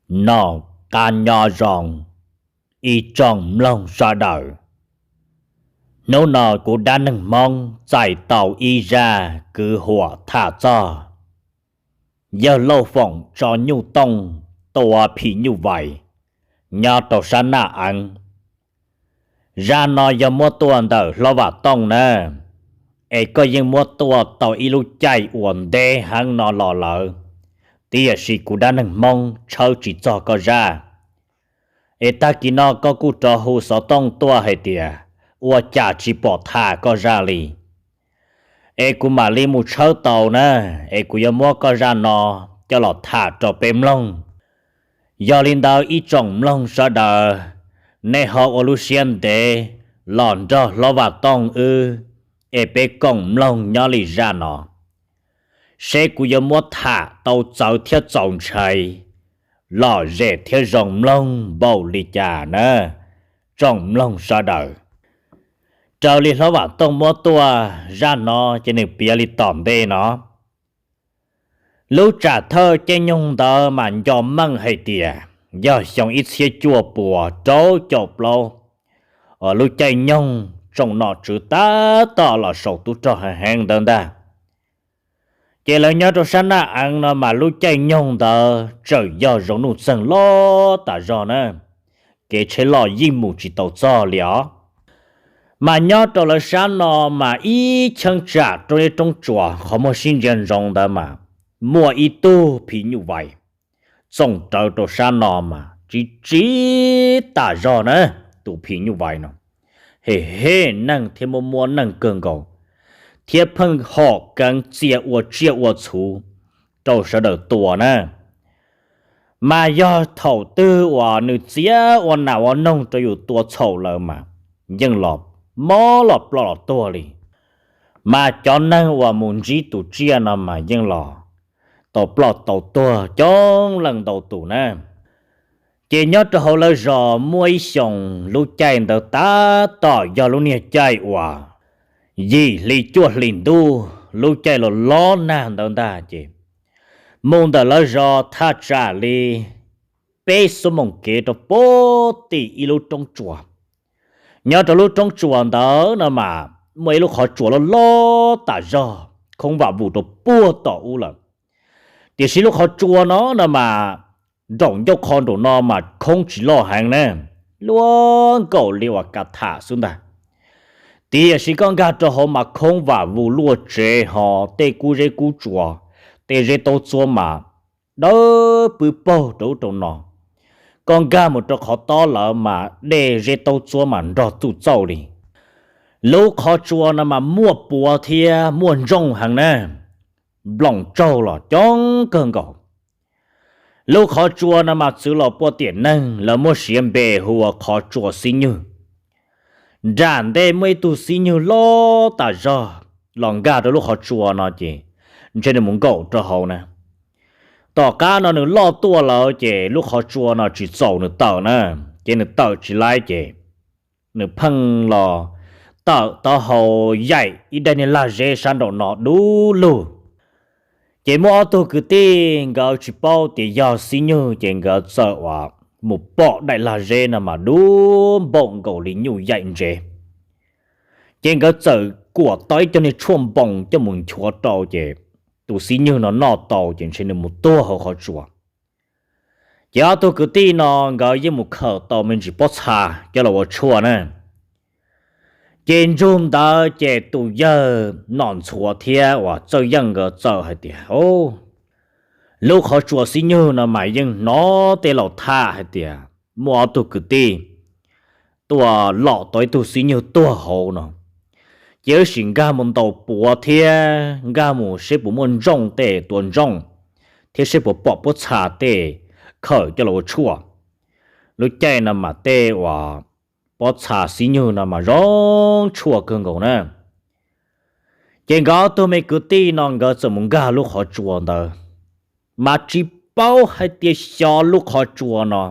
Noj qab nyob zoo ib tsoom mloog sawv daws. Hnub no kuv dab neeg Hmoob txais tau ib zaj kwv huam tham txog yawg Lauj Foom tso nyuj tooj tua phim nyuj vais nyob rau sab Naj Eev. Zaj no yog muab tuaj ntawm Hlob Vam Tooj na, es koj yeej muab tuaj tau ib lub caij uas ntev heev no los lawm, tiam sis kuv dab neeg Hmoob tshawb tsis txog koj zaj. Es tag kis no koj kuj rov hu xov tooj tuaj hais tias ua cas tsis pom tham koj zaj li. Es kuv mam li mus tshawb tau na, es kuv yuav muab koj zaj no coj los tham rau peb mloog. Yog li ntawd ib tsoom mloog sawv daws, nej ho ua lub siab ntev los nrog Hlob Vam Tooj wb, es peb koom mloog nyob li zaj no, seb kuv yuav muab tham tau txawv thiab txaus ntshai, lom zem thiab zoo mloog npaum li cas na, tsoom mloog sawv daws. Raws li Hlob Vam Tooj muab tuaj zaj no ces nws piav li tom ntej no. Lub tsam thawj caij nyoog ntawd mas nco meej hais tias yog xyoo ib txhiab cuaj puas rau caum plaub, lub caij nyoog tsoom nom tswv tab tom los sau tub rog heev heev ntawd ntag. Ces lawv nyob rau sab Naj Eev no mas lub caij nyoog ntawd tseem yog zoo nuj txeeg loj tas zog na, kev tsheb loj yeej mus tsis tau txog li os. Mas nyob rau lawv sab no mas ib cheeb tsam roob liab roob tsuas qhov muag sib ntsia ntsoov ntawd mas muaj ib tug phim nyuj vais txoom rawv rau sab no mas tsiv tsiv tas zog na. Tus phim nyuj vais no hem hem neeg thiab muab muab neeg kawg nkaus, thiab pheej hom keev txia ua tsiaj ua txhu rau sawv daws tua na. Mas yog thaum twg uas nws txiav ua nas ua noog rau yus tua txhaum lawm mas yeej los mob los ploj los tuag li. Mas cov neeg uas mus ntsib tus tsiaj no mas yeej los tau ploj tau tuag coob leej ntau tus na. Ces nyob rau hauv lawv zos muaj ib xyoos lub caij ntawd tab tom yog lub niag caij uas yim hli cuaj hlis ntuj, lub caij los lob nag ntawd ntag ces mus ntawm lawv zos thaj tsam li peb xuab moos kev rau puag tim ib lub roob tsuas. Nyob rau lub roob tsuas ntawd no mas muaj ib lub qhov tsua loj loj tas zog khoob vam vus rau puag tom ub lawm. Tiam sis lub qhov tsua no no mas nraum ncauj qho nraum no mas khoob tsis loj heev na, luaj nkaus li uas kav tham xwb ntag. Tiam sis koj nkag rau hauv mas khoob vam vus luaj tsev ho tej kub zeb kub tsua, tej zeb taub txuab mas dawb pw paug rau ub rau no. Koj nkag mus rau qhov tob lawm mas dej zeb taub txuab mas nrog txuj txauj li. Lub qhov tsua no mas muaj puav thiab muaj ntsooj heev na, nploos tsaug los coob kawg nkaus. Lub qhov tsua no mas txwv los puag tiam neeg lawv muab siav npe hu ua qhov tsua xib nyug. Nram ntej muaj ib tug xib nyug loj tas zog los nkag rau lub qhov tsua no ces ntshe nws mus nkaum rau hauv na. Tom qab no nws loj tuaj lawm ces lub qhov tsua no tsis txaus nws tawm na, ces nws tawm tsis laib ces nws pheej los tawm taub hau yaim ib daim niag lag zeb sab nraum no dub lug. Ces muaj ob tug kwv tij nkawd tsis paub tias yog xib nyug ces nkawd txawm uas mus pom daim lag zeb no mas dub npaum nkaus li nyuj yaim ntsev. Ces nkawd txawm kuam tau ib co niag tshuaj npoos coj mus nchuav rau ces tus xib nyug no noj tau ces ntshe nws mus tuag hauv qhov tsua. Ces ob tug kwv tij no nkawd yeej mus khawm tau me ntsis pob txha coj los ua tshuaj na. Ces ntsug ntawd ces tus yawg nom ntxhuav thiab uas txawj yeej nkawd txawm hais tias, lub qhov tsua xib nyug no mas yeej hnov tej laus tham hais tias muaj ob tug kwv tij tuaj lom tau ib tug xib nyug tuag hauv no. Ces wb sim nkag mus ntaus puav thiab nkag mus seb puas muaj ntsooj tej tua ntsooj, thiab seb puas pom pob txha tej khawm coj los ua tshuaj. Lub caij no mas tej uas pob txha xib nyug no mas zoo tshuaj kawg nkaus na. Ces nkawd ob tug me kwv tij no nkawd txawm mus nkag lub qhov tsua ntawd, mas tsis paub hais tias xyov lub qhov tsua no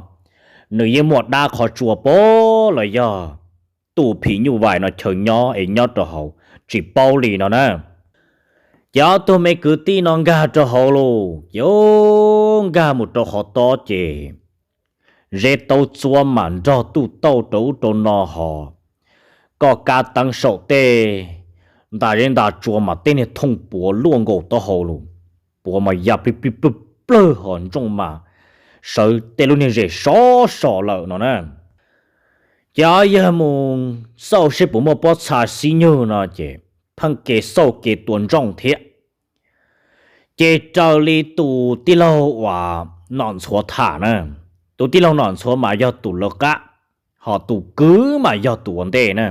nws yeej muaj dab qhov tsua pab los yog tus phim nyuj vais no chaw nyob es nyob rau hauv, tsis paub li no na. Ces ob tug me kwv tij no nkag rau hauv lauj, ces nkag mus rau qhov tob ces zeb taub txuab mas nrog tuj tauj rau ub rau no hos, koj kab teeb saum tej ntas zeb ntas tsua mas tej niag thooj puav luaj nkaus taub hau lus, puav mas ya plig plig plawg plawg hos ntsooj mas sawv tej lub niag zes sov so lawm no na. Ces ob yawg mus xauj seb puas muaj pob txha xib nyug no ces pheej kev xauj kev tua ntsooj thiab. Ces raws li tus tij laug uas Nom Ntxhuav tham na, tus tij laug Nom Ntxhuav mas yog tus lawv qab, hos tus kwv mas yog tus ua ntej na.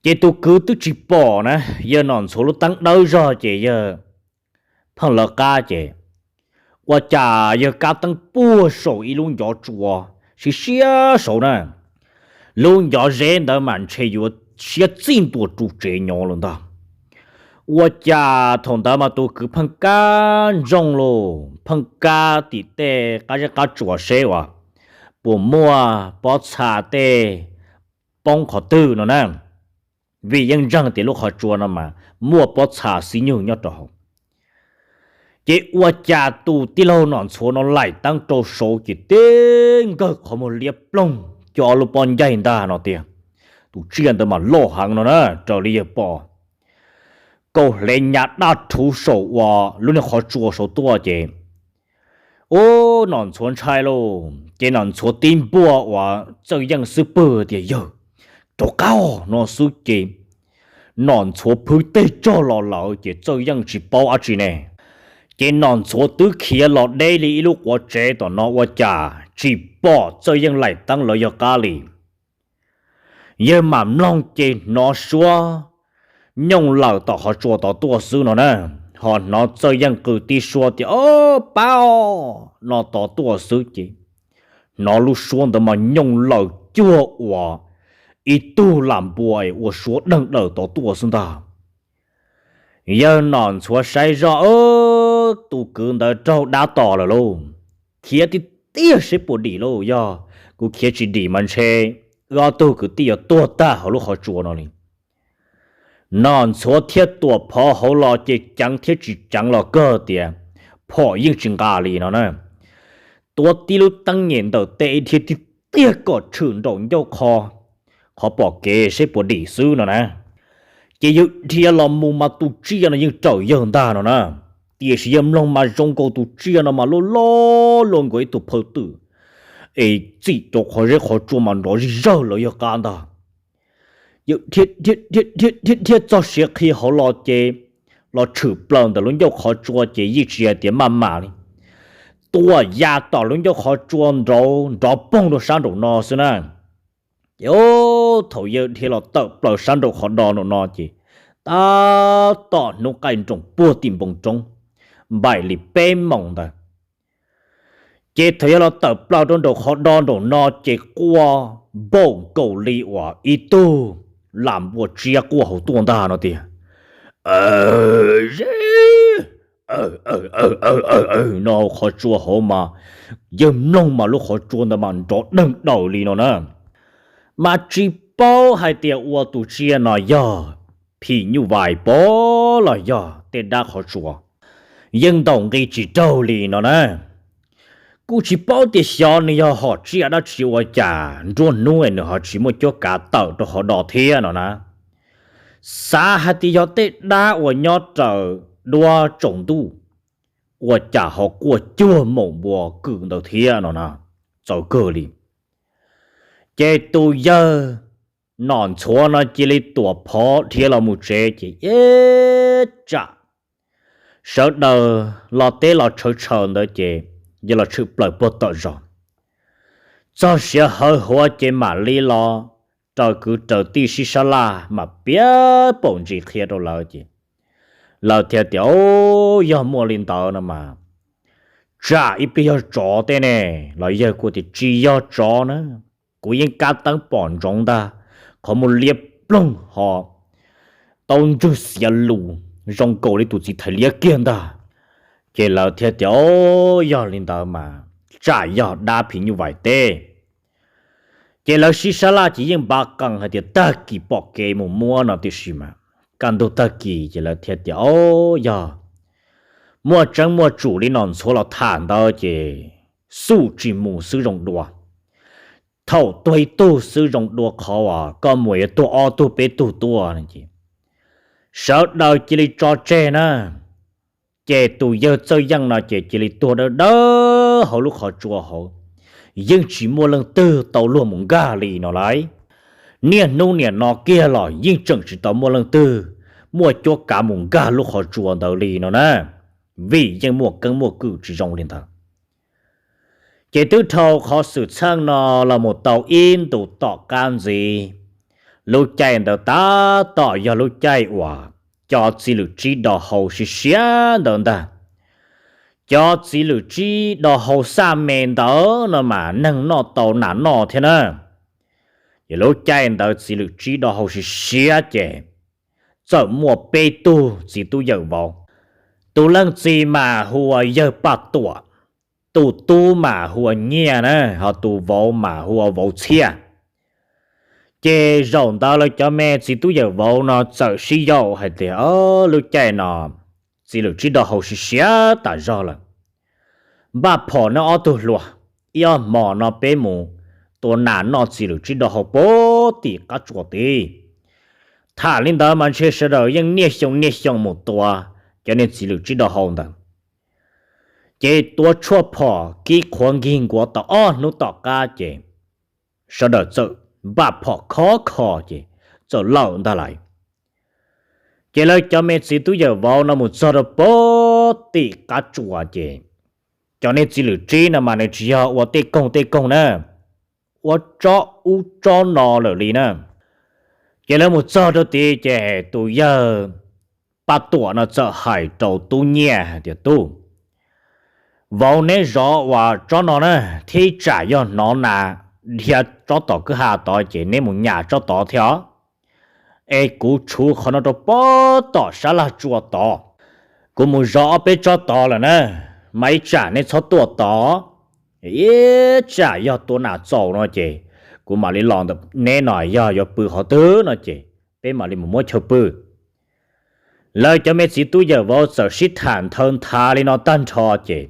Ces tus kwv twb tsis pom na, yawg Nom Ntxhuav lub teeb dawb zog ces yawg pheej lawv qab ces ua cas yawg kab teeb puag saum ib lub ncov tsua siab siab saud na. Lub ncov zeb ntawd mas ntshe yuav siab txij ntua ru tsev nyob lawm ntag. Ua cas thaum ntawd mas tus kwv pheej kab ntsooj lauj, pheej kab tim tej qab zeb qab tsuas seb uas puas muaj pob txha tej poob qhov twg no na, vim yeej ntseeg tias lub qhov tsua no mas muaj pob txha xib nyug nyob rau hauv. Ces ua cas tus tij laug Nom Ntxhuav no laim teeb rau saud ces tib nkawg qhov muag liab ploog, cov lub pob ncaig ntag no tiag. Tus tsiaj ntawd mas loj heev no na, raws li yawg pom, kaum hle nyas daj rhuv saum uas lub niag qhov tsua saud tuaj ces, ub, Nom Ntxhuav ntshai lauj. Ces Nom Ntxhuav tib npuaj uas Txawj Yeej xub pwg tias, Yawg, rov qab no xwb ces Nom Ntxhuav phwb teg tsog los lawm ces Txawj Yeej tsis paub dab tsi ne. Ces Nom Ntxhuav twb khiav los deb li ib lub quav tsev tom no ua cas tsis pom Txawj Yeej laim teeb lawv yog qab li. Yawg mam mloog ces hnov suab nyooj lawm tom qhov tsua tod tuaj xwb no na, ho hnov Txawj Yeej qw tib suab tias, Ob, pab os, no tod tuaj xwb ces hnov lub suab ntawd mas nyooj lawm cuag uas ib tug lam npua es ua suab deeg daws tod tuaj xwb ntag. Yawg Nom Ntxhuav saib zoj, tus kwv ntawd raug dab tom lawm lauj, khiav tiag tiag seb puas dim lauj, yog kuv khiav tsis dim mas ntshe wb ob tug kwv tij yuav tuag tag hauv lub qhov tsua no li. Nom Ntxhuav thiaj tuam phov hauv los ces ceev thiab tsis ceev los kawg tias phom yeej tsis nqa li no na. Tuav tib lub teeb nyem ntawm tej ib dhia tiag tiag kom tshwm nraum ncauj qho, qhov pom kev seb puas dim xwb no na. Ces yawg dhia los mus mas tus tsiaj no yeej raws yawg ntag no na. Tiam sis yawg mloog mas zoo nkaus tus tsiaj no mas loj loj luaj nkaus ib tug phaw twm, es txim rau qhov zeb qhov tsua mas nrov zig zawg lawv yawg qab ntag. Yawg dhia dhia dhia dhia dhia txog siav qhi hauv los ces los tshwm plaws ntawm lub ncauj qhov tsua ces yeej tsis hais tias maj mam li, tuam ya tom lub ncauj qhov tsua nraud nrov poog rau sab nraum no xwb na. Ces thaum yawg dhia los tawm plaws sab nraum qhov do nraum no ces tab tom hnub qaij nroos puag tim npoo roob, npaim li peb moos ntawd. Ces thaum yawg los tawm plaws rau nraum qhov do nraum no ces quaj npaum nkaus li uas ib tug lam npua tsiab quaj hauv tuaj ntag no tiag. Aw, ze, aw, aw, aw, aw, aw, aw, no qhov tsua hauv mas yawg mloog mas lub qhov tsua ntawd mas nrov deeg daws li no na. Mas tsis paub hais tias ua tus tsiaj no yog phim nyuj vais pov los yog tej dab qhov tsua, yeej ntaus nqi tsis raug li no na. Kuj tsis paub tias xyov nws yog hom tsiaj dab tsi ua cas nruab hnub nws ho tsis muaj cuab kav tawm rau qhov do thiab no na. Xav hais tias yog tej dab uas nyob raws duab tsaus ntuj ua cas ho quaj cuag maum npua kwm ntawd thiab no na, txawv kawg li. Ces tus yawg Nom Ntxhuav no cia li tuam phov dhia los mus tsev ces ib tsam sawv daws los teb los tshawv tshaws ntawd ces yawg los tshwm plaws puag tom zos. Txog siav hawv huav ces mam li los raws kwv raws tij sib sab laj mas piav paum ntsis qhia rau lawv ces lawv thiaj tias, Au, yog muaj li ntawd no mas tsam ib pliag yog tsov tej ne. Los yawg kuj tias, Tsis yog tsov na, kuv yeej kab teeb pom ntsoov ntag, qhov muag liab ploog ho taub ntswg xiav lus zoo nkaus li tus txiv thais liab kiag ntag. Ces lawv thiaj tias, Au, yog li ntawd mas tsam yog dab phim nyuj vais teb. Ces lawv sib sab laj ces yeej npav qees hais tias tag kis pom kev mus muab no tib si mas kaj ntug tag kis ces lawv thiaj tias, Au, yog muaj tseeb muaj tsum li Nom Ntxhuav los tham ntawd ces xuj tsis mus xwb zoo dua. Thaum tuag ib tug xwb zoo dua qhov uas koj mus yuav tuag ob tug peb tug tuaj no ces sawv daws cia li tso tseg na. Ces tus yawg Txawj Yeej no ces cia li tuag dawb dawb hauv lub qhov tsua hauv, yeej tsis muaj leej twg tau luag mus nkag li no lauj. Niaj hnub niam no kiag los yeej tseem tsis tau muaj leej twg muaj cuab kav mus nkag lub qhov tsua ntawd li no na, vim yeej muaj keeb muaj kwm tsis zoo li ntawd. Ces twb dhau qhov xwm txheej no los mus tau ib ntus tom qab ntxiv, lub caij ntawd tab tom yog lub caij uas cov txiv lwm tsib do hau siav siav ntawd ntag. Cov txiv lwm tsib do hau xaj me ntawd no mas neeg noj tau nas noj thiab na. Ces lub caij ntawd txiv lwm tsib do hau siav siav ces txawm muaj peb tug txiv tub yawm vauv. Tus leej txiv mas hu ua yawg Paj Tuam, tus tub mas hu ua Nyiaj na, ho tus vauv mas hu ua Vauv Txhiaj. Ces zaum ntawd lawv cov me txiv tub yawm vauv no txawm sib yaum hais tias, lub caij no txiv lwm tsib do hau siav siav tas zog lawm. Npaj phom neb ob tug hluas, ib ob hmo no peb mus tua nas noj txiv lwm tsib do hau puag tim qab tsua tid. Tham li ntawd mas ntshe sawv daws yeej niaj xyoo niaj xyoo mus tua cov niag txiv lwm tsib do hau ntawd. Ces tua tshuaj phom kib qhuav nkig nkuav tau ob hnub tom qab ces sawv daws txawm npaj phom khov kho ces txawm lawm ntag lauj. Ces lawv cov me txiv tub yawm vauv no mus txog rau puag tim qab tsua ces cov niag txiv lwm tsib no mas nws tsis yog ua tej koog tej koog na, ua tsob ub tsob no lawm li na. Ces lawv mus txog rau tid ces tus yawg Paj Tuam no txawm hais rau tub Nyiaj hais tias, tub, vauv neb zov uas tsob no na, thiab ib tsam yog hnov nas dhia tsob tom kwj ha tod ces neb mus nyas tsob tod thiab os. Es kuv tshuv qhov no rau puag tom sab laj tsua tod, kuv mus zov ob peb tsob tod lawm na, mas ib tsam neb txhob tuaj tod. Ib tsam yog tua nas txaus no ces kuv mam li los ntawm neb no, yog yuav pw qhov twg no ces peb mam li mus muab chaw pw. Lawv cov me txiv tub yawm vauv txawm sib tham nthaw nthav li no tag nrho ces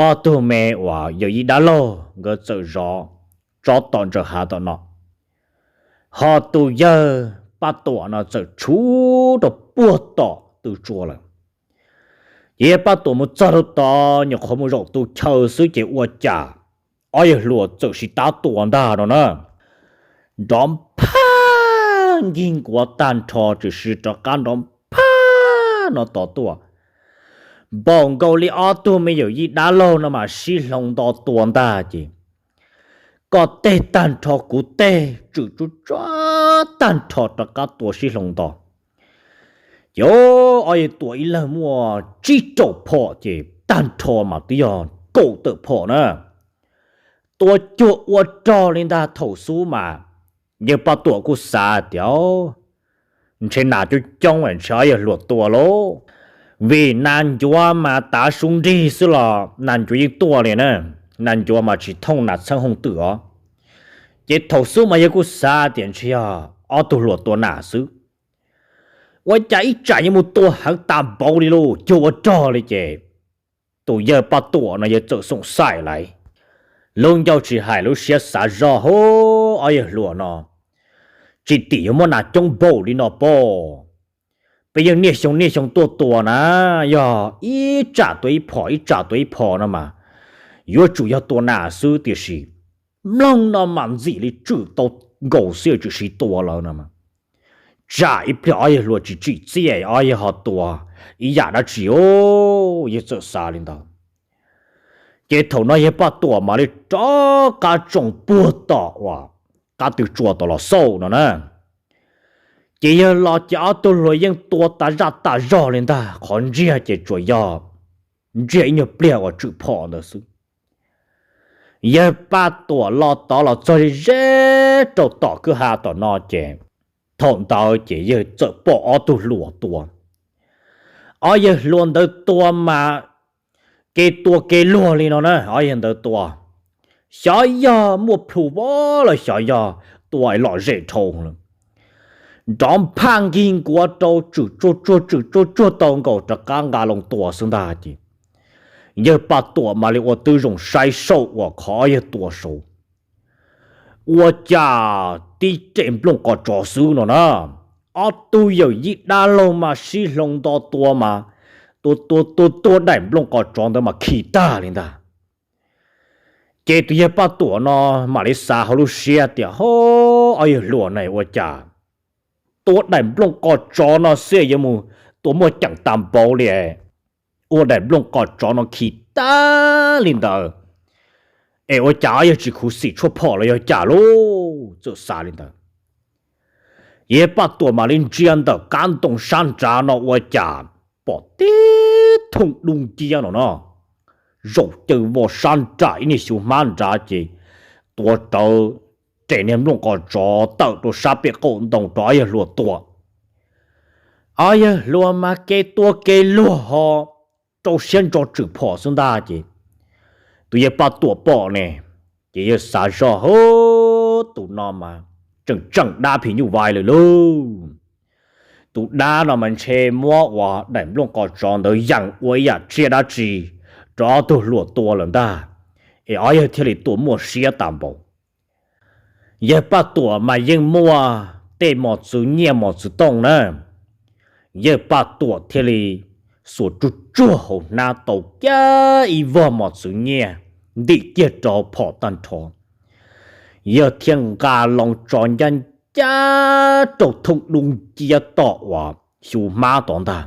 ob tug me uas yawm yij dab laug nkawd txawm zov tsob tom ntsaws hav tom no, ho tus yawg Paj Tuam no txawm tshuv rau puag tom tw tsua lawm. Ces yawg Paj Tuam mus txog rau tod nyuam qhuav mus zaum tu chaw xwb ces ua cas ob yawg hluas txawm sib tab tua ntag no na. Nrov phaj nkig nkuav tag nrho, tshwm sim rov qab nrov phaj no tod tuaj. Npaum nkaus li ob tug me yawm yij dab laug no mas sib hloov nto tua ntag ces koj teg tag nrho kuv teg, tswm tsuj tsuag tag nrho rov qab tua sib hloov nto. Ces ob yawg tua ib leeg muaj tsib rau phom ces tag nrho mas twb yog kaum tawm phom na. Tua cuag ua rog li ntag. Thaum xub mas yawg Paj Tuam kuj xav tias ntshe nas coob coob ntshe ob yawg hluas tua lauj, vim nas ncuav mas tav su nrig xwb los nas ncuav yeej tuaj li na. Nas ncuav mas tsis thooj nas txheeb hooj twm os. Ces thaum xub mas yawg kuj xav tias ntshe yog ob tug hluas tua nas xwb. Ua cas ib tsam yuav mus tua heev tas npaum li lauj, cuag ua rog li ces tus yawg Paj Tuam no yawg txawm xoom xaim lawm. Lub ncauj tsis hais lub siab xav zoj, hub, ob yawg hluas no tsis tim yuav muab nas coob npaum li no pob. Peb yeej niaj xyoo niaj xyoo tuaj tua na, yog ib tsam tua ib phom ib tsam tua ib phom no mas yuav tsum yog tua nas xwb, tiam sis mloog no mas ntxim li tswm tau nkaus xwb tshwm sim tua lawm no. Tsam ib pliag ob yawg hluas tsis tsim txiaj ob yawg ho tua ib yam dab tsi os, yawg txawm xav li ntawd. Ces thaum no yawg Paj Tuam mam li rov qab tsoo puag tom uas qab tw tsua tom los xauj no na. Ces yawg los ces ob tug hluas yeej tua tas zaj tas zog li ntag, qhov ntsiag ces tsuas yog ntsiag ib nyuag pliag uas tswm phom ntawd xwb. Yawg Paj Tuam los tod los txog ze ze rau tom kwj ha tom no ces thaum ntawd ces yawg txawm pom ob tug hluas tua. Ob yawg hluas ntawd tua mas kev tua kev luag li no na, ob yawg ntawd tua xyov yog muaj plhu vov los xyov yog tua lom zem dhau lawm. Nrov phaj nkig nkuav rau tswm tsuag tsuag tswm tsuag tsuag tau nkaus rov qab nqa loo tua xwb ntag ces Yawg Paj Tuam mam li ua tib zoo saib saum uas qhov yawg tua saud, ua cas tib rem nplooj qos tsov xwb no na. Ob tug yawm yij dab laug mas sib hloov nto tua mas, tua tua tua tua daim nplooj qos tsov ntawd mas khi tag li ntag. Ces tus yawg Paj Tuam no mam li xav hauv lub siab tias, ho, ob yawg hluas ne, ua cas tua daim nplooj qos tsov no xwb yuav mus tua muaj ceem tas npaum li, ua daim nplooj qos tsov no khi tag li ntawd, es ua cas ob yawg tsis khuv xim tshuaj phom los yog cas lauj? Txawm xav li ntawd, yawg Paj Tuam mam li ntsia ntawm qab ntoo sab nrad no ua cas pom tib thooj dub nciab no no, zaum caw vos sab nram ib niag xyuv hmab nrad ces tuav rawv rem niag nplooj qos tsov tawm rau sab pem qaum ntoo rau ob yawg hluas tua. Ob yawg hluas mas kev tua kev luag ho rau siab ntso tswm phom xwb ntag ces tus yawg Paj Tuam pom ne, ces yawg xav zoj, hub, tus no mas tseem tseem dab phim nyuj vais lawm lauj. Tus dab no mas ntshe muab uas daim nplooj qos tsov ntawd yeem ua ib yam tsiaj dab tsi rau ob tug hluas tua lawm ntag, es ob yawg thiaj li tua muaj siab tas npaum. Yawg Paj Tuam mas yeej muaj tej mos txwv nyiaj mos txwv tooj na, yawg Paj Tuam thiaj li xuas tsuj tsuag hauv hnab tau kiag ib vog mos txwv nyiaj ntim kiag rau phom tag nrho. Yawg thiaj nqa loo tso ncaj ncaj rau thooj dub nciab tom uas xyuv hmab tod ntag.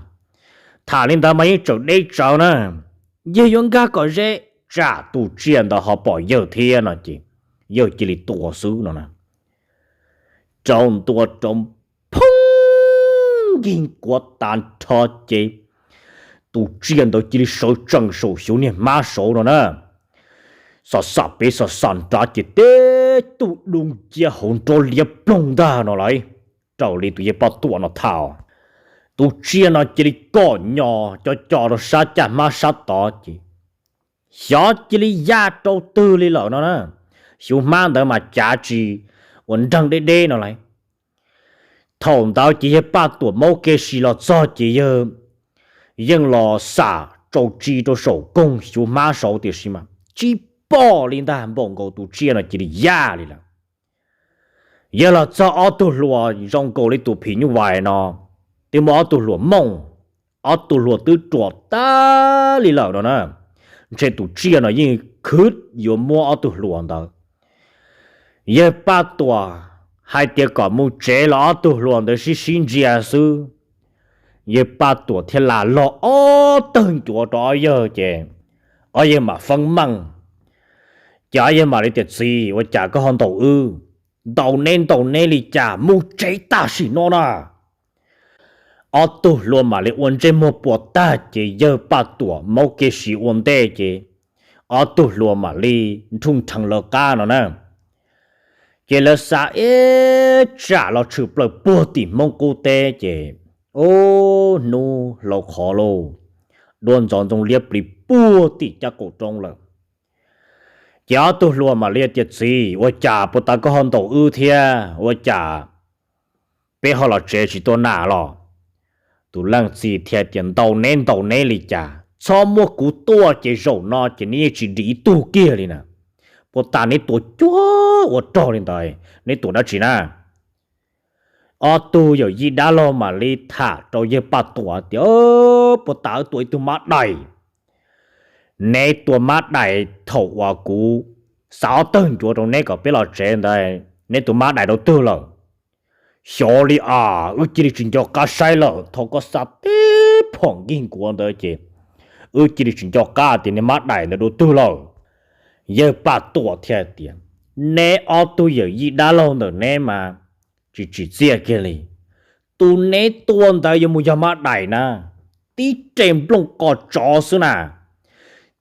Tham li ntawd mas yeej tseem deb tsawv na, yawg yuav nkag kom ze, tsam tus tsiaj ntawd ho pom yawg thiab no ces yawg cia li tua xwb no na. Rau ntua rau phoob nkig nkuav tas nrho ces tus tsiaj ntawd cia li sawv tsees saum xyuv niag hmab saud no na. Xom xam pem xom xam nrad ces tib tug dub nciab hauv nrob liab ploog ntag no lauj. Raws li tus yawg Paj Tuam no tham, tus tsiaj no cia li kom nyo co co rau sab caj hmab sab tod ces xyov cia li ya rau twg li lawm no na. Xyuv hmab ntawd mas cav tsis ua nreeg deb deb no lauj. Thaum ntawd ces yawg Paj Tuam maub kev si los txog ces yawg yeej los xam tsaus tsi rau saum koog xyuv hmab saud tiam sis mas tsis pom li ntag, npaum nkaus tus tsiaj no cia li ya li lawm. Yawg los txog ob tug hluas zoo nkaus li tus phim nyuj vais no, twb muab ob tug hluas mooj, ob tug hluas twb ruam tag li lawm no na. Ntshe tus tsiaj no yeej khwv yuav muab ob tug hluas ntawd. Yawg Paj Tuam hais tias kom mus tsev los ob tug hluas ntawd sib sib ntsia xwb. Yawg Paj Tuam thiaj lam log ob tawg ncuav rau ob yawg ces ob yawg mam feeb meej. Ces ob yawg mam li tias, txiv, ua cas koj ho ntaus wb? Ntaus neb ntaus neb li cas, mus tsev tam sim no na. Ob tug hluas mam li ua ntsej muag puas tag ces yawg Paj Tuam maub kev si ua ntej ces ob tug hluas mam li nrhoj nrhees lawv qab no na. Ces lawv xav ib tsam los tshwm plaws puag tim Hmoob qub teb ces ub hnub hlau qhov lauj, duab ntxov ntxoo liab plis puag tim caj qaum roob lawm. Ces ob tug hluas mam li tias, txiv, ua cas puag ta koj ho ntaus wb thiab, ua cas peb ho los tsev tsis tuaj na los? Tus leej txiv thiaj tias, ntaus neb ntaus neb li cas, txhob muab kuv tuaj ces zaum no ces neb yeej tsis dim ib tug kiag li na. Puag ta neb tua cuag ua rog li ntawd, neb tua dab tsi na? Ob tug yawm yij dab laug mam li tham rau yawg Paj Tuam tias, puag ta wb tua ib tug mab dais. Neb tua mab dais thaum uas kuv xav ob tawg ncuav rau neb kom peb los tsev ntawd, neb tua mab dais rau twg lawm? Xyov li as, wb cia li tsis nco qab saib lawm, thaum koj xa tib phom nkig nkuav ntawd ces wb cia li tsis nco qab tias niag mab dais ntawd rau twg lawm. Yawg Paj Tuam thiaj tias, neb ob tug yawm yij dab laug ntawm neb mas tsis tsim txiaj kiag li. Tus neb tua ntawd yuav mus yog mab dais na, tib rem nplooj qos tsov xwb na.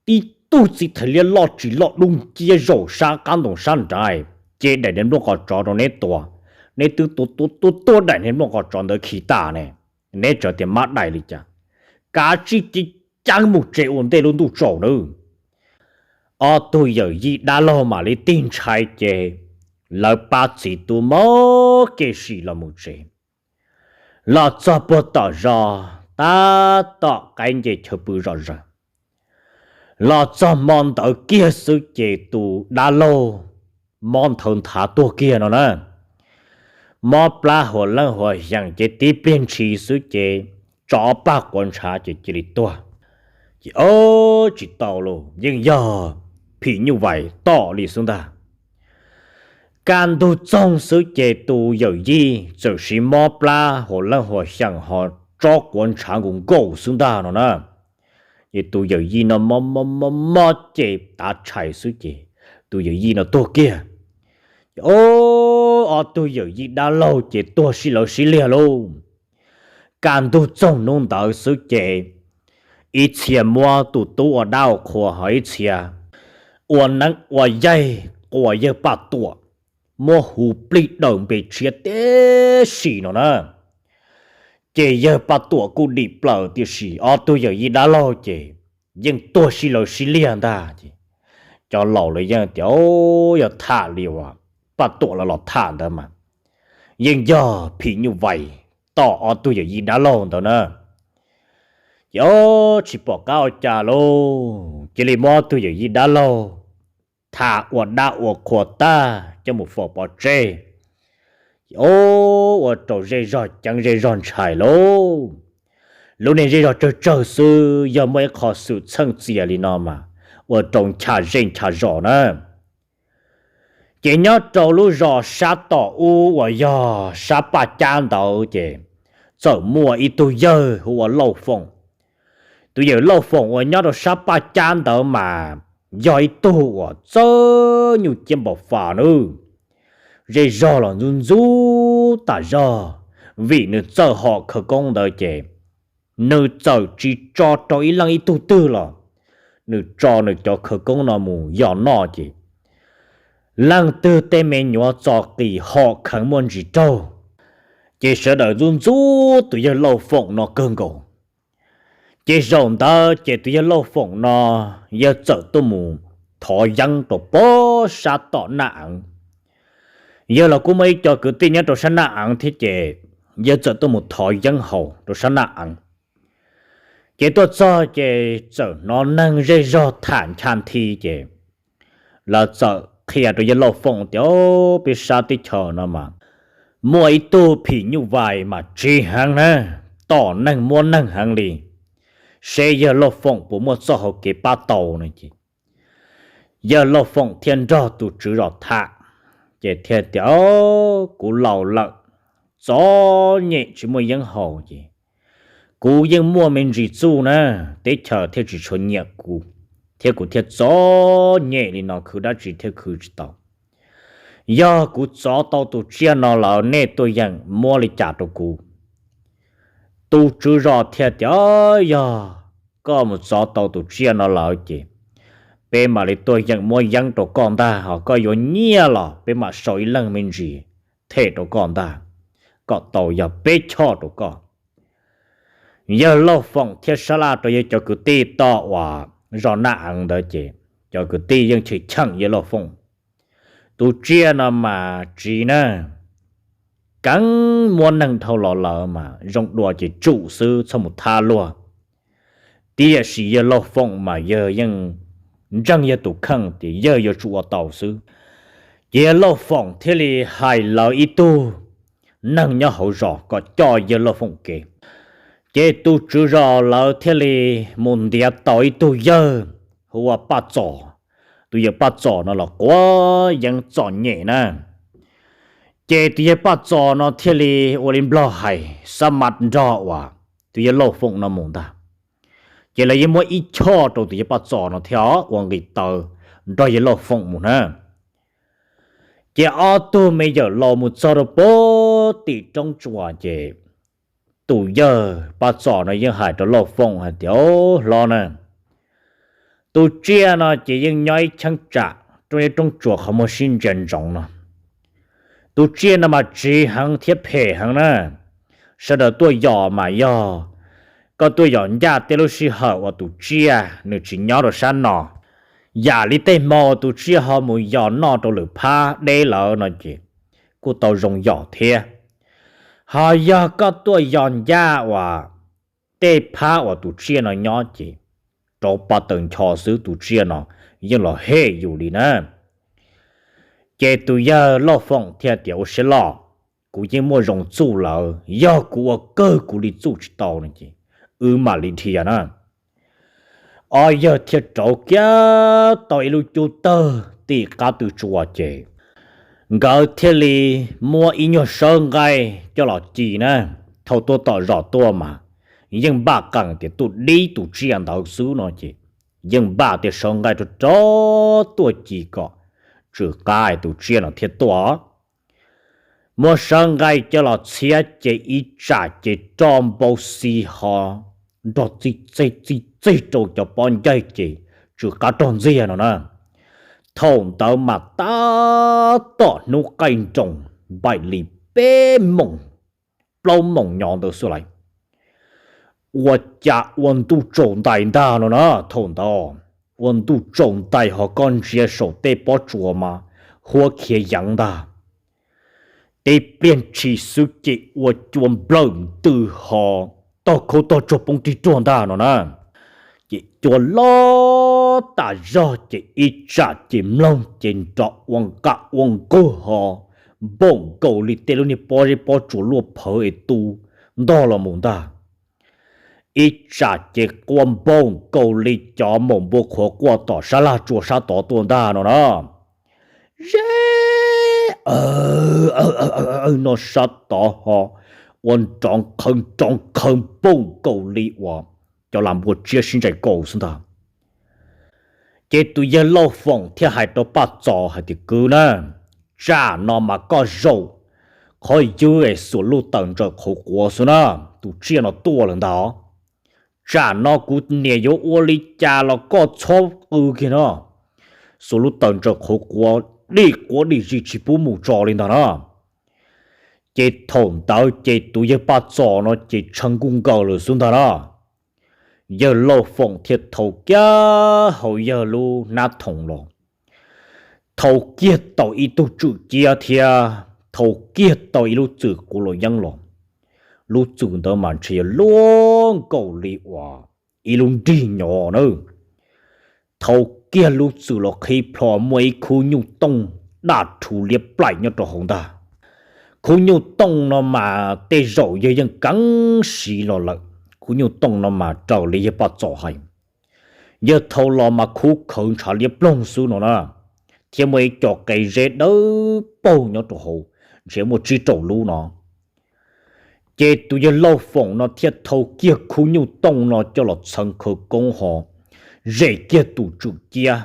Tib tug txiv thais liab loj tsis loj dub nciab zaum sab qab ntoo sab nrad, ces daim niag nplooj qos tsov rau neb tua. Neb twb tua tua tua tua daim niag nplooj qos tsov ntawd khi tas ne, neb tseem tias mab dais li cas? Kav tsij ceev ceev mus tsev ua ntej lub ntuj tsaus nawb. Ob tug yawm yij dab laug mam li tig ntshai ces lawv pab txiv tub maub kev si los mus tsev. Los txog puag tom zos, tab tom qaib nce chaw pw zom zaws. Los txog hmo ntawd kiag xwb ces tus dab laug mob nthawv nthav tuag kiag no na. Mob plab huas leej huas xyeem ces tib pliag ntshis xwb ces tso ob pag quav ntshav ces cia li tuag. Ces ob tsis tau los yeej yog phim nyuj vais tom li xwb ntag. Kaj ntug txoog xwb ces tus yawm yij txawm siv mob plab huas leej huas xyeem ho tso quav ntshav nkaus nkaus xwb ntag no na. Ces tus yawm yij no mob mob mob mob ces tav tshais xwb ces tus yawm yij no tuag kiag. Ces ob tug yawm yij dab laug ces tuag sib lawv sib liag lauj. Kaj ntug txoog hnub ntawd xwb ces ib txhia muab tus tub ua dab ua qhua ho ib txhia ua neeb ua yaig quas yawg Paj Tuam muab hu plig daws npe tshiab tib si no na. Ces yawg Paj Tuam kuj dim plaws tiam sis ob tug yawm yij dab laug ces yeej tuag sib lawv sib liag ntag. Ces cov laus lawv yeej tias yog tham li uas Paj Tuam lawv los tham ntawd mas yeej yog phim nyuj vais tom ob tug yawm yij dab laug ntawd na. Ces ob tsis pom qab ua cas lauj, cia li muab ob tug yawm yij dab laug tham ua dab ua qhua tag coj mus faus pov tseg. Ces ua rau zej zog ceeb zej zog ntshai lauj. Lub niag zej zog tsawg tsawg xwb yog muaj ib qho xwm txheej txias li no mas ua rau ncha zej ncha zos na. Ces nyob rau lub zos sab tom ub uas yog sab Paj Cab ntawd ces txawm muaj ib tug yawg hu ua Lauj Foom. Tus yawg Lauj Foom uas nyob rau sab Paj Cab ntawd mas yog ib tug uas txawj nyuj ciab npaum fas nawb. Zej zog los ntxub ntxub tas zog, vim nws txawj hom khawv koob ntawd ces nws txawm tsis tso rau ib leej ib tug twg los nws tso nws cov khawv koob no mus yos noj ces leej twg tej me nyuam txo qis hom kheev muaj ntsis raug, ces sawv daws ntxub ntxub tus yawg Lauj Foom no kawg nkaus. Ces zaum ntawd ces tus yawg Lauj Foom no yawg txawm tuaj mus thov yeeb rau pob sab tom Naj Eev. Yawg los kuj muaj ib co kwv tij nyob rau sab Naj Eev thiab ces yawg txawm tuaj mus thov yeeb haus rau sab Naj Eev. Ces tuaj txog ces txawm hnov neeg zej zog tham ncha nthi ces lawv txawm qhia rau yawg Lauj Foom tias peb sab teb chaws no mas muaj ib tug phim nyuj vais mas tsiv heev na, tom neeg muab neeg heev li, seb yawg Lauj Foom puas muaj txoj hau kev pab tau no ces yawg Lauj Foom thiaj nrog tus tswv zos tham, ces thiaj tias kuv laus lawm, txom nyem tsis muaj yeeb haus ces kuv yeej muaj me ntsis txuj na, teb chaws thiaj tsis tshua nyiam kuv, thiab kuv thiaj txom nyem li no khwv dab tsi thiaj khwv tsis tau. Yog kuv txov tau tus tsiaj no lawm nej tuaj yeem muab li cas rau kuv? Tus tswv zos thiaj tias yog koj mus txov tau tus tsiaj no lawm ces peb mam li tuaj yeem muab yeeb rau koj ntag, ho koj yuav nyiaj los peb mam sau ib leeg me ntsis them rau koj ntag, kom tau yog peb choj rau koj. Yawg Lauj Foom thiab sab laj rau yawg cov kwv tij tom uas zos Naj Eev ntawd ces cov kwv tij yeej cheem cheem yawg Lauj Foom. Tus tsiaj no mas tsiv na, keev muab neeg dhau los lawm mas zoo dua ces tsum xwb txhob mus thab luag. Tiam sis yawg Lauj Foom mas yawg yeej ntseeg yawg tus kheej tias yawg yuav tsum ua tau xwb. Ces yawg Lauj Foom thiaj li hais lawv ib tug neeg nyob hauv zos kom coj yawg Lauj Foom kev. Ces tus tswv zos lawv thiaj li mus ntiav tau ib tug yawg hu ua Paj Txos. Tus yawg Paj Txos no los quav yeeb txom nyem na. Ces tus yawg Paj Txos no thiaj li ua li nplog hais xab mas nrog uas tus yawg Lauj Foom no mus ntag. Ces lawv yeej muab ib choj rau tus yawg Paj Txos no thiab ua nqis taw nrog yawg Lauj Foom mus na. Ces ob tug me yawm laus mus txog rau puag tim roob tsuas ces tus yawg Paj Txos no yeej hais rau Lauj Foom hais tias, Au hlob na, tus tsiaj no ces yeej nyob ib cheeb tsam roob, ib roob tsuas qhov muag sib ntsia ntsoov no. Tus tsiaj no mas tsiv heev thiab phem heev na. Sawv daws tuaj yos mas yog koj tuaj yos ncaj tej lub sij hawm uas tus tsiaj nws tsis nyob rau sab no, yam li tej hmo uas tus tsiaj ho mus yos noj rau lwm phab deb lawm no ces kuj tau zoo yos thiab. Ho yog koj tuaj yos ncaj uas tej phab uas tus tsiaj no nyob ces rauv pa taws ncho xwb tus tsiaj no yeej los hem yus li na. Ces tus yawg Lauj Foom thiaj tias, Ua siab loj, kuv yeej muaj zoo txuj lawm, yog kuv ua kawg kuv li txuj tsis tau no ces wb mam li dhia na. Ob yawg thiaj rauv kiag tau ib lub cub tawg tim qab tw tsua ces nkawd thiaj li muab ib nyuag sawb nqaij coj los ci na. Thaum tuaj tom zos tuaj mas yeej npaj qees tias tuaj dib tus tsiaj ntawd xwb no ces yeej npaj tias sawb nqaij rau rau tuaj ci kom tsw qab tus tsiaj no thiaj tuaj. Muab sawb nqaij coj los txhiab ces ib tsam ces roj npau xi ho nrog txij txej txij txej rau cov pob ncaig ces tsw qab rog ntxiag no na. Thaum ntawd mas tab tom hnub qaij nroos npaim li peb moos plaub moos nyob ntawd xwb lauj. Ua cas ua ntuj tsaus ntais ntag no na. Thaum ntawd ua ntuj tsaus ntais ho koj ntsia saum tej pob tsuas mas huab khiav yeev ntag. Tib pliag ntshis xwb ces ua cua nplawm ntws ho tog khaub tog tsuag poob rig ruag ntag no na. Ces cua loj tas zog ces ib tsam ces mloog ces nrov ua nqaj ua nqug ho npaum nkaus li tej lub niag pob zeb pob tsuas luaj phawv es tu ntog los mus ntag. Ib tsam ces quaj npaum nkaus li cov maum npua qhuav quaj tom sab laj tsua sab tod tuaj ntag no na. Ze no sab tod ho ua nrov qhawv nrov qhawv npaum nkaus li uas cov lam npua tsiab sib ntsais kaus xwb ntag. Ces tus yawg Lauj Foom thiaj hais rau Paj Txos hais tias, Kwv na, tsam no mas koj zaum qhov ywg es xuas lub taws ntsaws qhuav quav xwb na, tus tsiaj no tuaj lawm ntag. Tsam no kuv niam yuav ua li cas los koj txhob qw kiag no. Xuas lub taws ntsaws qhuav quav, dim quav dim zis tsis pub mus tso li ntag na. Ces thaum ntawd ces tus yawg Paj Txos no ces tshee nkuj nkaws lawm xwb ntag na. Yawg Lauj Foom thiaj thau kiag hauv yawg lub hnab thoom los, thau kiag tau ib tug tswm ciab thiab thau kiag tau ib lub txwm quav los yeeb los. Lub txwm ntawd mas ntshe yog luaj nkaus li uas ib lub nrig nyo na. Thau kiag lub txwm los qhib plho muaj ib khub nyuj tooj daj rhuv liab plaim nyob rau hauv ntag. Khub nyuj tooj no mas tej zaum yawg yeej keev siv los lawm. Khub nyuj tooj no mas raws li yawg Paj Txos hais, yawg thau los mas khub khawv ntshav liab ploog xwb no na, thiab muaj ib co qe zeb dawb paug nyob rau hauv, ntshe muaj tsib rau lub no. Ces tus yawg Lauj Foom no thiaj thau kiag khub nyuj tooj no coj los txheev khawv koob ho zes kiag tus tswm ciab.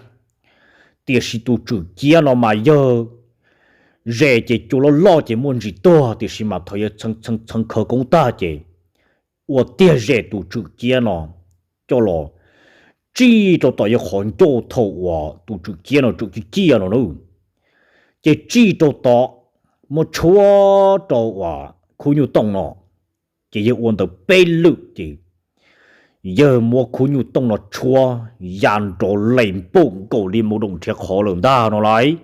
Tiam sis tus tswm ciab no mas yawg zes ces cua loj loj ces muaj ntsis tuag, tiam sis mas thaum yawg txheev khawv koob tag ces ua tiag zes tus tswm ciab no coj los tsij rau tom yawg qhov ncauj thaum uas tus tswm ciab no tseem ciaj ciaj no na. Ces tsij rau tod, muab tshuab rau uas khub nyuj tooj no, ces yawg ua ntawd peb lwm ces yawg muab khub nyuj tooj no tshuab ya nrov les npaum nkaus li mus doos nrhiav qhov lawm ntag no lauj.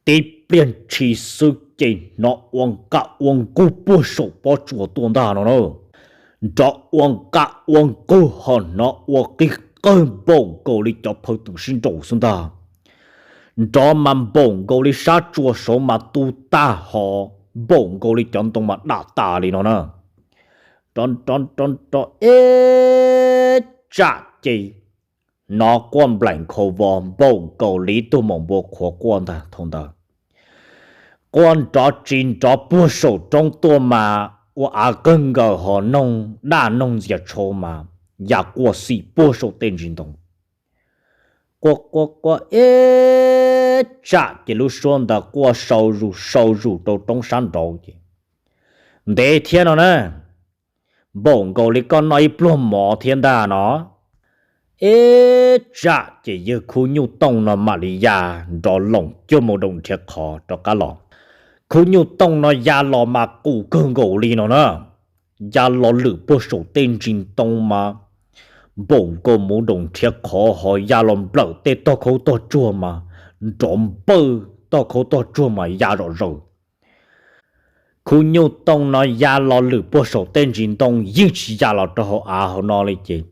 Tib pliag ntshis xwb ces hnov ua nqaj ua nqug puag saum pob tsuas tuaj ntag no na. Nrov ua nqaj ua nqug ho hnov ua qig qawg npaum nkaus li cov phaw twm sib nraus xwb ntag. Nrov mas npaum nkaus li sab tsua saud mas tu tag ho npaum nkaus li cov ntoo mas dam tas li no na. Nrov nrov nrov nrov ib tsam ces hnov quaj nplaim nkhaus vos npaum nkaus li ib tug maum npua qhuav quaj ntag thaum ntawd. Quaj nrov tsis nrov puag saum roob tuaj mas ua av qawg nkaws ho noog daj noog ntxias tshau mas ya quaj xim puag saum tej ntsis ntoo. Quaj quaj quaj ib tsam ces lub suab ntawd quaj sau zus sau zus rau roob sab nraud ces ntev thiab no na, npaum nkaus li koj noj ib pluag mov thiab ntag no. Ib tsam ces yawg khub nyuj tooj no mam li ya nrov loos cuag mus doos nrhiav qhov rov qab los. Khub nyuj tooj no ya los mas qus kawg nkaus li no na. Ya los lwm puag saum tej ntsis ntoo mas npaum nkaus mus doos nrhiav qhov ho ya los nplawm tej tog khaub tog tsuag mas nrov npawj tog khaub tog tsuag mas ya zom zaws. Khub nyuj tooj no ya los lwm puag saum tej ntsis ntoo yeej tsis ya los rau hauv av hauv no li ces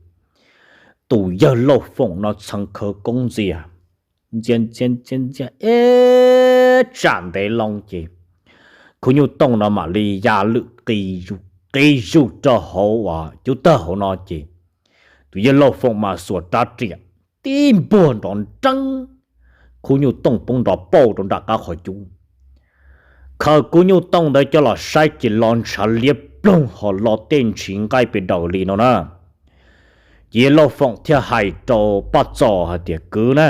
Tus yawg Lauj Foom no txheev khawv koob ntxias, ntxias ntxias ntxias ntxias ib tsam ntev loo ces khub nyuj tooj no mam li ya lwm qis zus rau hauv uas cub tawg hauv no ces tus yawg Lauj Foom mas xuas rab riam tib npuag nrov nreeb, khub nyuj tooj poob nrov pauj rau nram qab qhov cub. Khaws khub nyuj tooj ntawd coj los saib ces los ntshav liab ploog ho los tej ntshis nqaij pes daws li no na. Ces yawg Lauj Foom thiaj hais rau Paj Txos hais tias, Kwv na,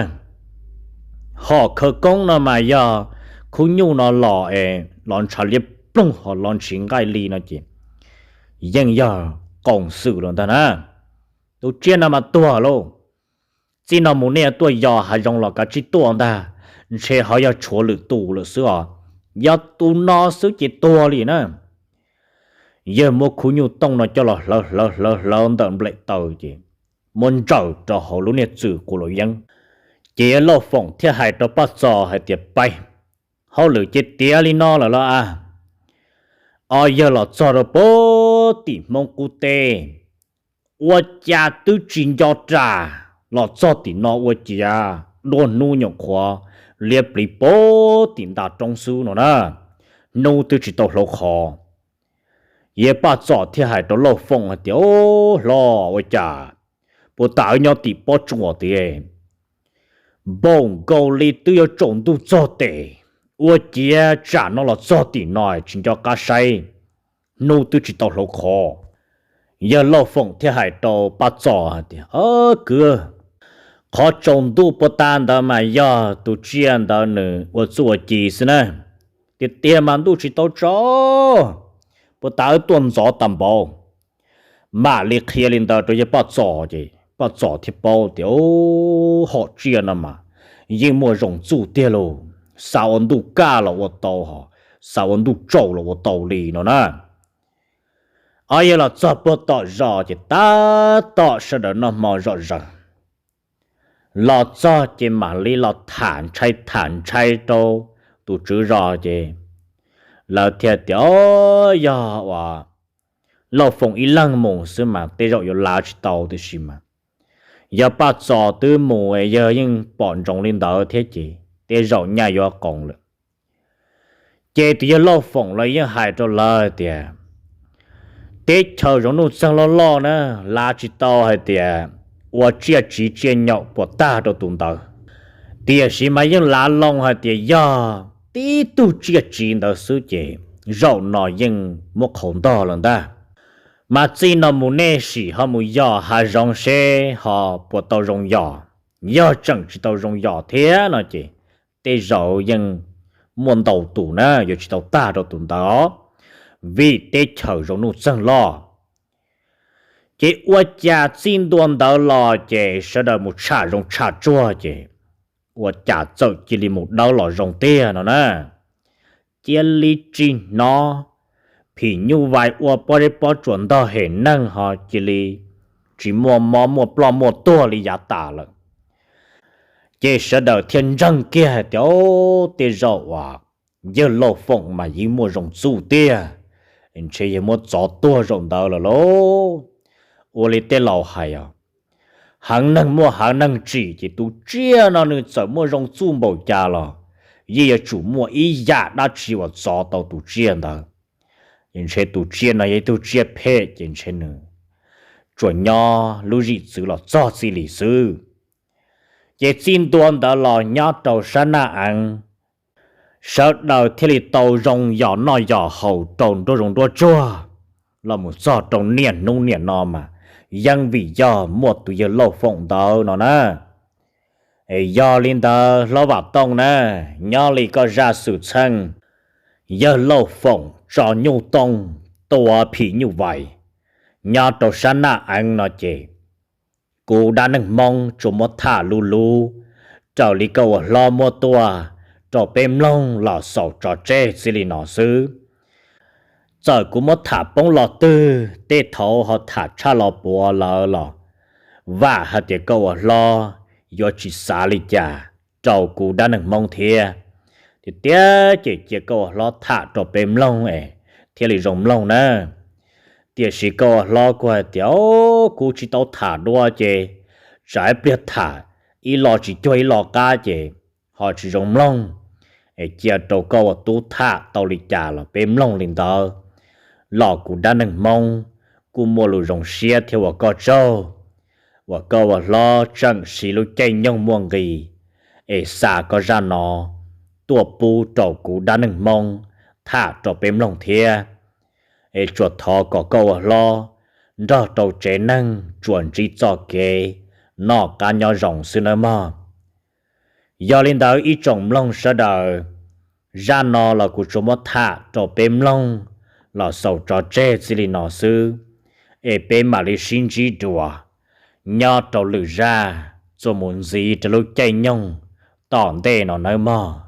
hom khawv koob no mas yog khub nyuj no los es los ntshav liab ploog ho los ntshis nqaij li no ces yeej yog qoom xwm los ntag na. Tus tsiaj no mas tuag lauj. Txij no mus nej yuav tuaj yos hav zoov los kav tsij tuaj ntag, ntshe ho yog tshuav lwm tus lawm xwb os. Yog tus no xwb ces tuag li na. Yawg muab khub nyuj tooj no coj los hlawv hlawv hlawv hlawv ntawm nplaim taws ces muab ntsaws rau hauv lub niag txwm qus laus yeeb. Ces yawg Lauj Foom thiaj hais rau Paj Txos hais tias, Paj, hauj lwm ces tiav li no lawm los as. Ob yawg los txog rau puag tim Hmoob qub teb, ua cas twb tsis nco ras, los txog tim no ua ciav duab hnub nyuam qhuav liab pliv puag tim nta roob xwb no na, hnub twb tsis tau hlau qhov. Yawg Paj Txos thiaj hais rau Lauj Foom hais tias, Au, hlob, ua cas puas tas wb nyob tim pob tsuas tiag, npaum nkaus li twb yuav tsaus ntuj txog tes, ua ciav tsam no los txog tim no tsis nco qab saib, hnub twb tsis tau hlau qhov. Yawg Lauj Foom thiaj hais rau Paj Txos hais tias, Kwv, qhov tsaus ntuj puag ta ntawd mas yog tus tsiaj ntawd nws ua txuj ua ci xwb na. Tiag tiag mas ntuj tsis tau tsaus, puag ta wb tuaj ntxov tas npaum. Mam li qhia li ntawd rau yawg Paj Txos ces Paj Txos thiaj paub tias, Au, hom tsiaj no mas yeej muaj zoo txuj tiag lauj, xav ua ntuj kaj los ua tau, xav ua ntuj tsaus los ua tau li no na. Ob yawg los txog puag tom zos ces tab tom sawv daws noj hmo zom zaws. Los txog ces mam li los tham ntshai tham ntshai rau tus tswv zos ces lawv thiaj tias, Au, yog uas Lauj Foom ib leeg mus xwb mas tej zaum yuav lav tsis tau, tiam sis mas yog Paj Txos twb mus, yawg yeej pom ntsoov li ntawd thiab ces tej zaum nyaj yuav qoos lawm. Ces tus yawg Lauj Foom los yeej hais rau lawv tias, Teb chaws zoov nuj txeeg loj loj na, lav tsis tau hais tias ua tsiaj tsiv tsiaj nyaum puas tag rau tus ntawd. Tiam sis mas yeej lav loo hais tias yog tib tug tsiaj tsiv ntawd xwb ces zaum no yeej muab qhau ntog lawm ntag. Mas txij no mus nej sim ho mus yos hav zoov seb ho puas tau zoo yos. Yog tseem tsis tau zoo yos thiab no ces tej zaum yeej muaj ntau tus na yuav tsis tau tag rau tus ntawd, vim teb chaws zoov nuj txeeg loj. Ces ua cas txij ntua ntawd los ces sawv daws mus tsham zoov tsham tsuag ces ua cas txawm cia li mus dawb los zoo tiag no na. Cia li tsis hnov phim nyuj vais ua pob zeb pob tsuas ntog hem neeg ho cia li tsis muaj mob muaj ploj muaj tuag li yav tas lawm. Ces sawv daws thiaj ntseeg kiag hais tias, Au, tej zaum uas yawg Lauj Foom mas yeej muaj zoo txuj tiag, ntshe yawg muab txov tuag zaum ntawd lawm lauj. Ua li tej laus hais os, heev neeg muaj heev neeg tsim, ces tus tsiaj no nws txawm muaj zoo txuj npaum cas los yeej yuav tsum muaj ib yam dab tsi uas txov tau tus tsiaj ntawd. Ces ntshe tus tsiaj no yog ib tug tsiaj phem ces ntshe nws tsuas nyob lub zim txwv los txog txij li xwb. Ces txij ntua ntawd los nyob rau sab Naj Eev, sawv daws thiaj li tau zoo yos noj yos haus rau nruab zoov nruab tsuag los mus txog rau niaj hnub niam no mas yeej vim yog muaj tus yawg Lauj Foom ntawd no na. Es yog li ntawd hlob Vam Tooj na, nyob li koj zaj xwm txheej yawg Lauj Foom tso nyuj tooj tua phim nyuj vais nyob rau sab Naj Eev no ces kuv dab neeg Hmoob tsuas muab tham luv luv raws li koj ua hlob muab tuaj rau peb mloog los xaus tso tseg txij li no xwb. Txawm kuv muab tham poob los twg, tej thaud ho tham tshaj los puav lawm los vam hais tias koj ua hlob yuav tsis xav li cas rau kuv dab neeg Hmoob thiab. Tiag tiag ces cia koj ua hlob tham rau peb mloog es thiaj li zoo mloog na. Tiam sis koj ua hlob kuj hais tias, Au, kuv tsis tau tham dua ces tsam ib pliag tham ib lo tsis cuag ib lo qab ces ho tsis zoo mloog. Es cia rau koj ua tub tham tau li cas los peb mloog li ntawd, los kuv dab neeg Hmoob kuj muaj lus zoo siab thiab ua koj tsaug uas koj ua hlob tseem siv lub caij nyoog muaj nqis es xa koj zaj no tuaj pub rau kuv dab neeg Hmoob tham rau peb mloog thiab. Es tsuas thov kom koj ua hlob nrog rau tsev neeg tsuas ntsib txoj kev noj qab nyob zoo xwb nawb mog. Yog li ntawd ib tsoom mloog sawv daws, zaj no los kuv tsuas muab tham rau peb mloog los xaus tso tseg txij li no xwb, es peb mam li sib ntsib dua nyob rau lwm zaj txuas mus ntxiv rau lub caij nyoog tom ntej no nawb mog.